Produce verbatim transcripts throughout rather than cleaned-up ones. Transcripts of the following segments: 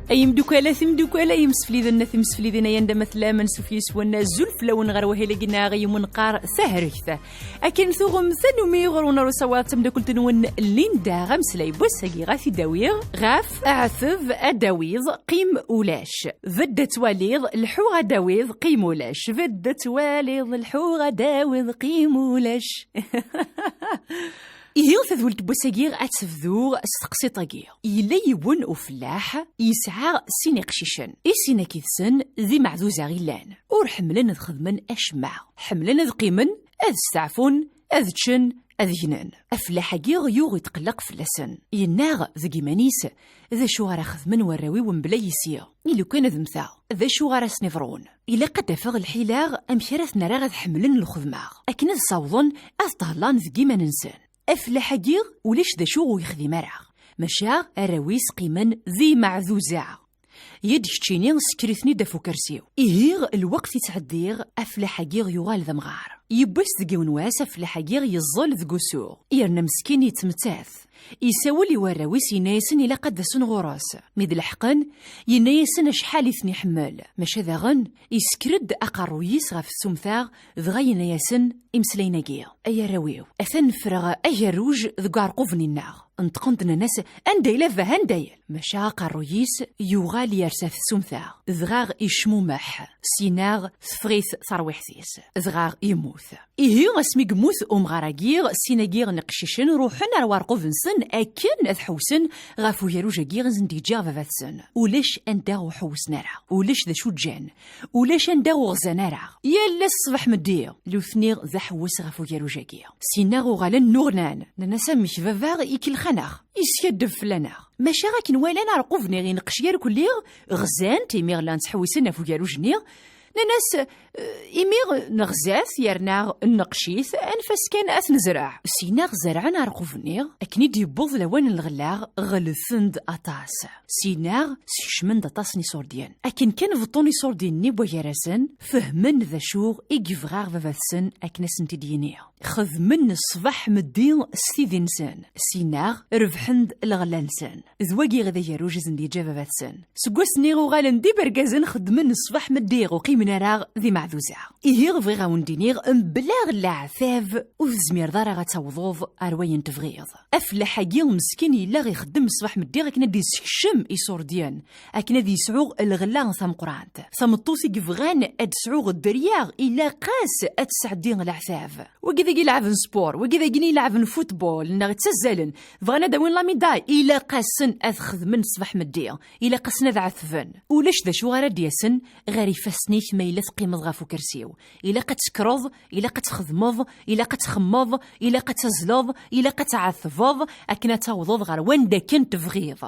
Ay imdukal, a timdukal, ay imsefliden, a timseflidin, ay anda ma tellam, ansuf yis-wen, azul fell-awen ɣer wahil-agi-nneɣ i wen-neqqar tahregt. Akken tuɣem tanumi ɣur-wen ar usawaḍ tamdakelt-nwen Linda, ameslay n wass-agi ɣef i d-awiɣ, ɣef aɛteb ad d-tawiḍ, qim ulac. Bedd ad twaliḍ, lḥu ad d-tawiḍ, qim ulac. Bedd ad twaliḍ, lḥu ad d-tawiḍ, qim ulac. Ihi, tadwilt n wass-agi ad tebdu s teqsiṭ-agi. Yella yiwen ufellaḥ yesɛa sin iqcicen. I sin-agi deg-sen d imeɛduza i llan. Ur ḥemmlen ad xedmen acemma. Ḥemmlen ad qqimen, ad steɛfun, ad ččen, ad gnen. Afellaḥ-agi yuɣ itqelleq fell-asen. Yenna deg iman-is, d acu ara xedmen warraw-iw mebla yis-i? I lukan ad mmteɣ, d acu ara sen-iḍrun? Ilaq ad d-afeɣ lḥila amek ara ten-rreɣ ad ḥemmlen lxedma, akken ad sawḍen ad ṭhellan deg iman-nsen. Afellaḥ-agi ulac d acu ur yexdim ara, maca arraw-is qqimen d imeɛduza. Yad keččini, sekker-iten-id ɣef ukersi-w. Ihi, lweqt ittɛeddi, afellaḥ-agi yuɣal d amɣar. Yiwwas deg yiwen wass, afellaḥ-agi yeẓẓel deg usuɣ, yerna meskin yettmettat. Isawel i warraw-is, yenna-yasen ilaq ad d-asen ɣur-s. Mi d-leḥqen, yenna-yasen acḥal i ten-iḥemmel. Maca daɣen, isker-d aqerruy-is ɣef tsumta, dɣa yenna-yasen imeslayen-agi: Ay arraw-iw, atan ffreɣ agerruj deg uɛerqub-nni-nneɣ. Neṭqen-d, nnan-as: Anda yella baba, anda yella? Maca aqerruy-is yuɣal yers ɣef tsumta, dɣa icmumeḥ, sinaɣ teffeɣ-it terwiḥt-is, dɣa yemmut. Ihi, asmi yemmut umɣar-agi, sin-agi n iqcicen ruḥen ar uɛerqub-nsen akken ad ḥewsen ɣef ugerruj-agi i sen-d-yeǧǧa baba-tsen. Ulac anda ur ḥewsen ara, ulac d acu ǧǧan, ulac anda ur ɣzan ara. Yal ass ṣṣbeḥ meddi, nutni d aḥewwes ɣef ugerruj-agi. Sinaɣ uɣalen nnuɣnan, nnan-as: Amek baba ikellex-aneɣ, iskaddeb fell-aneɣ? Maca akken walan aɛerqub-nni ineqqec gar kulli, ɣzan-t imi llan ttḥewwisen ɣef ugerruj-nni, nnan-as: "Eh, imi neɣza-t yerna nneqqec-it, anef-as kan ad t-nezreɛ." Sinaɣ zerɛen aɛerqub-nni, akken i d-yewweḍ lawan n lɣella, ɣelten-d aṭas. Sinaɣ skecmen-d aṭas n iṣurdiyen. Akken kan beṭṭun iṣurdiyen-nni n wagar-asen, fehmen d acu i yebɣa baba-tsen akken ad sen-t-id-yini. Xedmen ṣṣbeḥ meddi s tidi-nsen, sinaɣ rebḥen-d lɣella-nsen. D wagi i d agerruj i sen-d-yeǧǧa baba-tsen. Seg wass-nni uɣalen d ibergazen, xeddmen ṣṣbeḥ meddi, ur qqimen ara d imeɛduza. Ihi bɣiɣ a wen-d-iniɣ, mebla leɛtab ur tezmireḍ ara ad tawḍeḍ ar wayen tebɣiḍ. Afellaḥ-agi meskin yella ixeddem ṣṣbeḥ meddi akken ad d-yessekcem iṣurdiyen, akken ad yesɛu lɣella tameqqrant. Tameṭṭut i yebɣan ad tesɛu dderya, ilaq-as ad tesɛeddi leɛtab. Wagi dagi lɛeb n sport, wagi dagi lɛeb n football, neɣ ttazzalen, bɣan ad awin la médaille, ilaq-asen ad xedmen ṣṣbeḥ meddi, ilaq-asen ad ɛetben. Ulac d acu ara d-yasen ɣer ifassen-ik ma yella teqqimeḍ ɣef ukersi-w. Ilaq ad tekkreḍ, ilaq ad txedmeḍ, ilaq ad txemmeḍ, ilaq ad tazzleḍ, ilaq ad tɛetbeḍ akken ad tawḍeḍ ɣer wanda akken tebɣiḍ,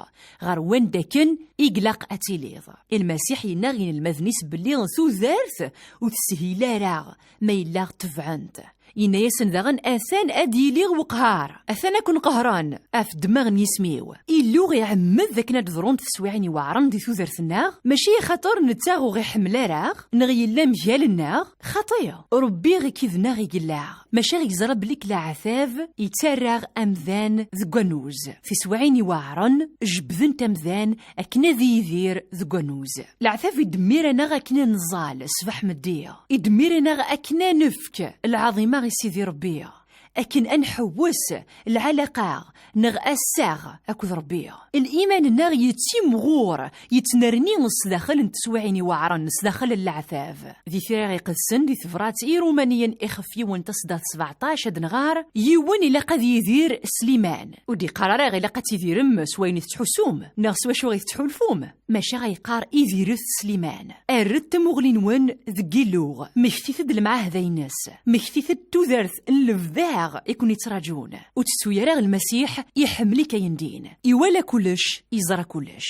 ɣer wanda akken i ilaq ad tiliḍ. I Lmasiḥ yenna i yinelmaden-is belli tudert ur teshil ara ma yella tebɛen-t. Yenna-yasen daɣen: "Atan ad d-yili weqhar, atan ad ken-qehren ɣef ddemma n yisem-iw." Illu iɛemmed akken ad d-ḍrunt teswiɛin iweɛren di tudert-nneɣ, mačči axaṭer netta ur ɣ-iḥemmel ara, neɣ yella mgal-nneɣ, xaṭi, Ṛebbi i k-id-neɣ i yella, maca yeẓra belli k leɛtab yettarra amdan deg wannuz. Tiswiɛin iweɛren jebbdent amdan akken ad yidir deg wannuz. Leɛtab idemmir-aneɣ akken ad nẓall ṣṣbeḥ meddi, idemmir-aneɣ akken ad nefk lɛaḍima i Sidi Ṛebbi, akken ad nḥewwes lɛalaqa neɣ assaɣ akked Ṛebbi. Liman-nneɣ yettimɣur, yettnerni sdaxel n teswiɛin iweɛren, sdaxel n leɛtab. Di Tira Iqedsen, di tebrat i Irumaniyen ixef yiwen taṣeddart sbeɛṭac, ad nɣar: "Yiwen ilaq ad yidir s liman." Ur d-iqqar ara ilaq ad tidirem s wayen i tettḥussum neɣ s wacu i tettḥulfum. Maca yeqqar: "Idiret s liman. Erret tamuɣli-nwen deg Yillu. Mmektit-d lemɛahda-ines. Mmektit-d tudert n lebda i ken-yettraǧun. Ur tettu ara Lmasiḥ iḥemmel-ik ayendin. Iwala kullec, iẓra kullec."